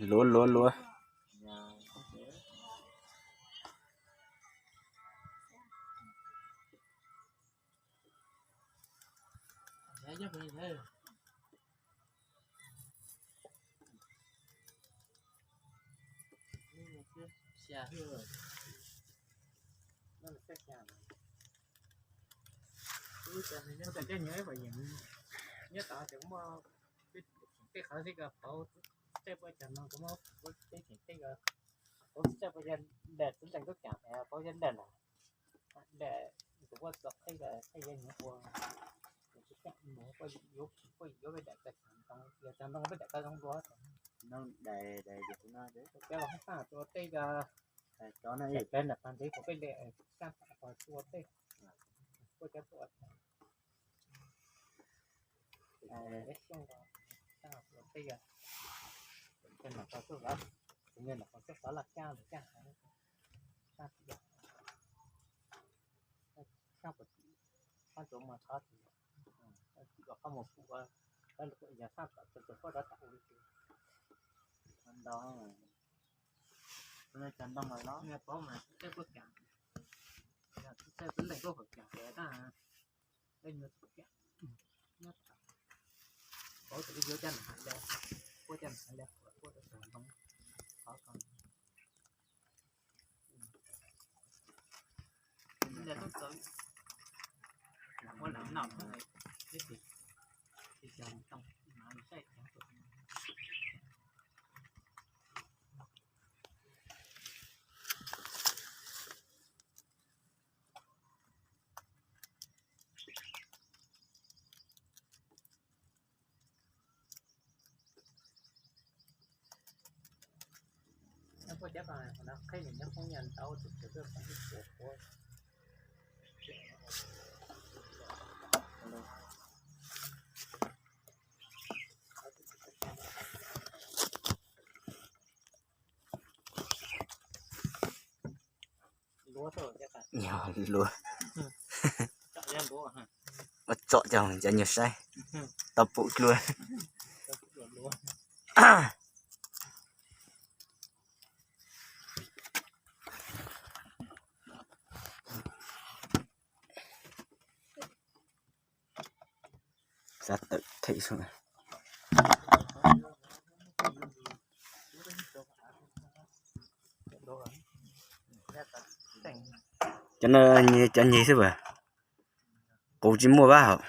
Luav luav luav. Nyob tod ces muaj tej qhov thiab ko pauv tej puas cov no, kuv muab peb cheem tej ko pauv tej puas yog daim txiv leej tub cam pauv yog daim lawm. Daim kuv muab txo qheb ko tej yog nyob ua, kuj yuav peb daim ko ntoo, yog cov ntoo peb daim ko zoo dua. Peb los xaj tua tej ko, cov no peb nram pas ntev kuv peb li xaj tua tej, kuj cov tua xaj tua tej ko, tej nram pas txoj xov, kuv nram pas txoj xov laj kab lawm caj xaj, xaj puas tim, xaj tua mus thov tim, tim kom qhov mus pum, yog xaj tom tus tus huab rov tom ua li ces ntau. Cov ntoo no paub mas tej puas cam, tej leej kuj haum cam tas, tej nyuag cam, paub tias yuav caj nab le, puab caj nab le, puab rau tus ntoo, qhov ko. Yog luav, ua tsom cov nyuag saib tau pum dlua. Xav tawm them xwb. Cov no cov nyeg xwb as, qus tsis muaj vab hauv.